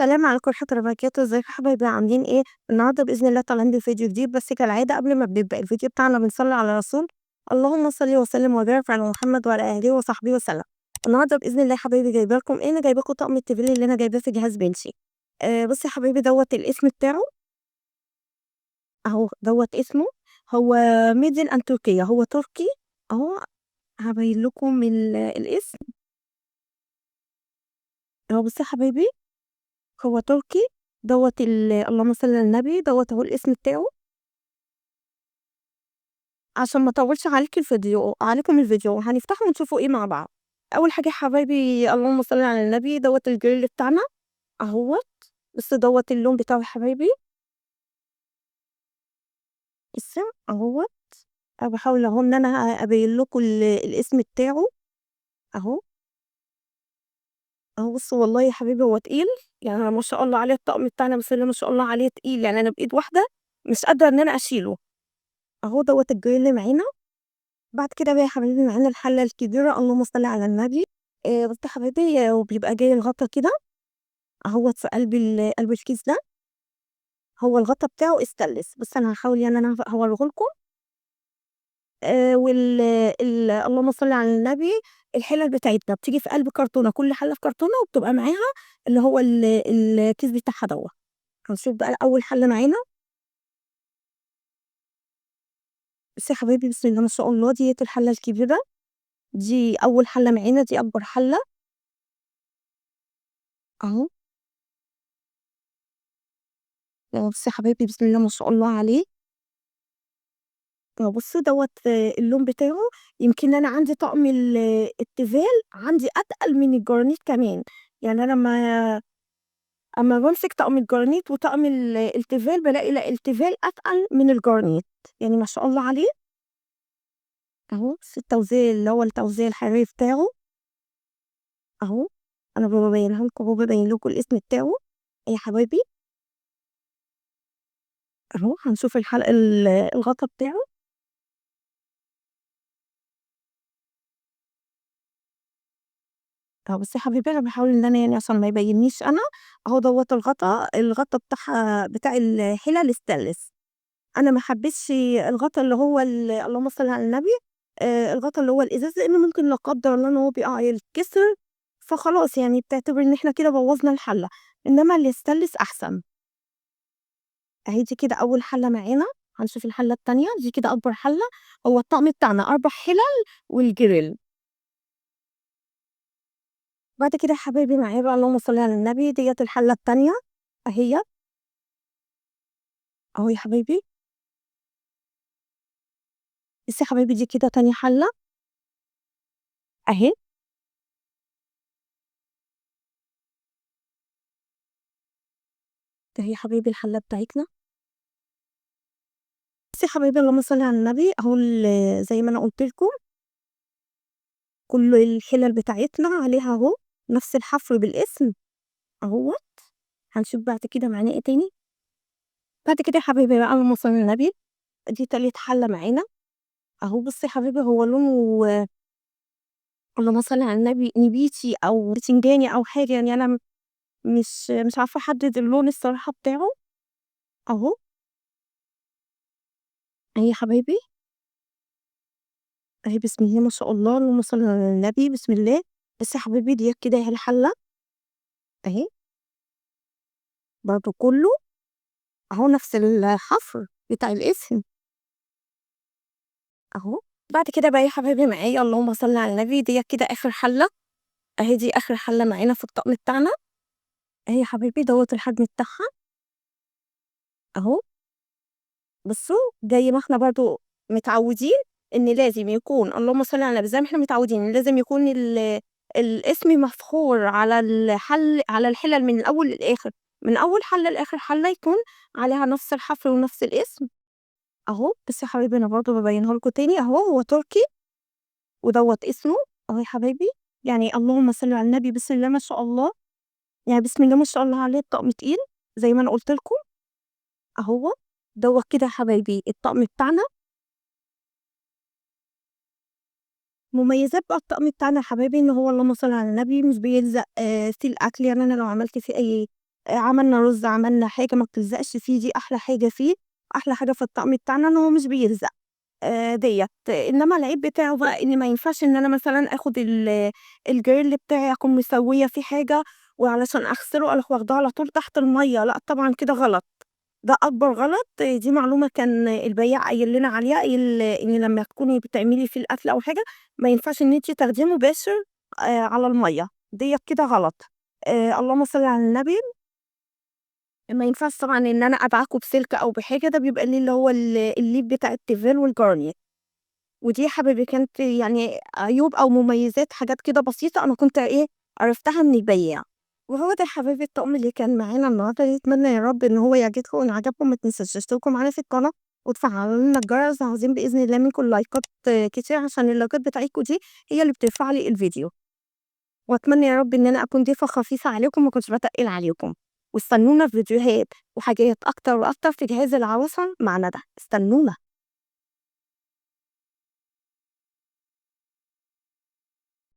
السلام عليكم ورحمة الله وبركاته. ازيكم يا حبايبي، عاملين ايه النهارده؟ باذن الله طالعين بفيديو جديد، بس كالعادة قبل ما بنبدا الفيديو بتاعنا بنصلي على رسول، اللهم صل وسلم وبارك على محمد وعلى اهله وصحبه وسلم. النهارده باذن الله يا حبايبي جايبه لكم ايه؟ انا جايبه لكم طقم التيفال اللي انا جايباه في جهاز بنتي. بصي يا حبايبي، دوت الاسم بتاعه اهو، دوت اسمه هو made in تركيا، هو تركي اهو. هبين لكم الاسم اهو. بصي يا حبايبي، هو تركي دوت، اللهم صل على النبي، دوت اهو الاسم بتاعه. عشان ما اطولش عليكم الفيديو هنفتحه ونشوفه ايه مع بعض. اول حاجة يا حبايبي، اللهم صل على النبي، دوت الجريل بتاعنا اهوت. بصوا دوت اللون بتاعه يا حبايبي، بصوا اهوت. انا بحاول اهو ان انا ابين لكم الاسم بتاعه اهو اهو. بصوا والله يا حبايبي هو تقيل، يعني ما شاء الله عليه الطقم بتاعنا، بسم الله ما شاء الله عليه تقيل، يعني انا بايد واحدة مش قادرة ان انا اشيله اهو. دوت الجريل معانا. بعد كده بقى يا حبايبي معانا الحلة الكبيرة، اللهم صل على النبي. بصوا يا حبايبي، وبيبقى جاي الغطا كده اهوت في قلب الكيس ده، هو الغطا بتاعه استانلس. بس انا هحاول يعني انا هوريه لكم. اللهم صل على النبي، الحلل بتاعتنا بتيجي في قلب كرتونة، كل حله في كرتونة، وبتبقى معاها اللي هو الكيس بتاعها دوت. هنشوف بقى اول حله معانا. بصي يا حبايبي، بسم الله ما شاء الله، ديت الحلة الكبيرة، دي اول حله معانا، دي اكبر حله اهو. بصي يا حبايبي، بسم الله ما شاء الله عليه. بصوا دوت اللون بتاعه، يمكن انا عندي طقم التيفال عندي اتقل من الجرانيت كمان، يعني انا اما بمسك طقم الجرانيت وطقم التيفال بلاقي لا، التيفال اتقل من الجرانيت، يعني ما شاء الله عليه اهو. بصي التوزيع اللي هو التوزيع الحراري بتاعه اهو، انا ببينها لكم اهو، ببين لكم الاسم بتاعه يا حبايبي اهو. هنشوف الحلقة الغطا بتاعه. اهو بصي يا حبايبي، انا بحاول ان انا يعني عشان ما يبينيش انا اهو. دوت الغطا بتاعها بتاع الحلل الستانلس. انا ما حبيتش الغطا اللي هو اللهم صل على النبي، الغطا اللي هو الازاز، لان ممكن لا قدر الله ان هو بيقع يتكسر، فخلاص يعني بتعتبر ان احنا كده بوظنا الحلة، انما الستانلس احسن. اهي دي كده اول حله معانا. هنشوف الحلة التانية، دي كده اكبر حله. هو الطقم بتاعنا 4 حلل والجريل. بعد كده يا حبايبي معايا بقى اللهم صل على النبي، ديت الحلة التانية اهي اهو يا حبايبي. بس يا حبايبي دي كده تاني حله اهي. اهي يا حبايبي الحلة بتاعتنا. بس يا حبايبي اللهم صل على النبي اهو، زي ما انا قلت لكم كل الحلل بتاعتنا عليها اهو نفس الحفر بالاسم اهوت. هنشوف بعد كده معانا ايه تاني. بعد كده يا حبايبي بقى اللهم صل على النبي، دي تالت حله معانا اهو. بصي يا حبايبي هو لونه اللهم صل على النبي نبيتي او بتنجاني او حاجة، يعني انا مش عارفه احدد اللون الصراحة بتاعه اهو. اهي يا حبايبي اهي، بسم الله ما شاء الله، اللهم صل على النبي، بسم الله. بس يا حبايبي دي كده اهي الحلة اهي، برضو كله اهو نفس الحفر بتاع الاسم اهو. بعد كده بقى يا حبايبي معايا اللهم صل على النبي، دي كده اخر حله اهي، دي اخر حله معانا في الطقم بتاعنا اهي يا حبايبي. دوت الحجم بتاعها اهو. بصوا زي ما احنا برضو متعودين ان لازم يكون اللهم صل على النبي، زي ما احنا متعودين ان لازم يكون الاسم مفخور على الحل، على الحلل من الاول للاخر، من اول حله لاخر حله يكون عليها نفس الحفر ونفس الاسم اهو. بس يا حبايبي انا برضو ببينها لكم تاني اهو، هو تركي ودوت اسمه اهو يا حبايبي. يعني اللهم صل على النبي، بسم الله ما شاء الله، يعني بسم الله ما شاء الله عليه الطقم تقيل زي ما انا قلت لكم اهو. دوت كده يا حبايبي الطقم بتاعنا. مميزات بقى الطقم بتاعنا يا حبايبي ان هو اللهم صل على النبي مش بيلزق في الاكل، يعني انا لو عملت فيه اي عملنا رز، عملنا حاجة ما بتلزقش فيه، دي أحلى حاجة فيه، أحلى حاجة في الطقم بتاعنا إن هو مش بيلزق. ديّة. إنما العيب بتاعه بقى إن ما ينفعش إن أنا مثلًا آخُد الجريل بتاعي أكون مسوية فيه حاجة وعلشان أغسله أروح واخداه على طول تحت المَيّة، لأ طبعًا كده غلط، ده أكبر غلط. دي معلومة كان البياع قايل لنا عليها، قايل إن لمّا تكوني بتعملي فيه الأكل أو حاجة ما ينفعش إن أنتِ تاخديه مباشر على المَيّة، ديّة كده غلط. اللهم صل على النبي. ما ينفعش طبعًا إن أنا أدعكه بسلك أو بحاجة، ده بيبقى ليه اللي هو الليف بتاع التيفال والجارنيه. ودي يا حبايبي كانت عيوب أو مميزات، حاجات كده بسيطة أنا كنت عرفتها من البياع. وهو ده يا حبايبي الطقم اللي كان معانا النهارده، نتمنى يا رب إن هو يعجبكم، وإن عجبكم ما تنسوش تشتركوا معانا في القناة وتفعلوا لنا الجرس، عاوزين بإذن الله منكم لايكات كتير عشان اللايكات بتاعتكم دي هي اللي بترفع لي الفيديو. وأتمنى يا رب إن أنا أكون ضيفة خفيفة عليكم وما كنتش بتقل عليكم. واستنونا في فيديوهات وحاجات أكتر وأكتر في جهاز العروسة مع ندى، استنونا.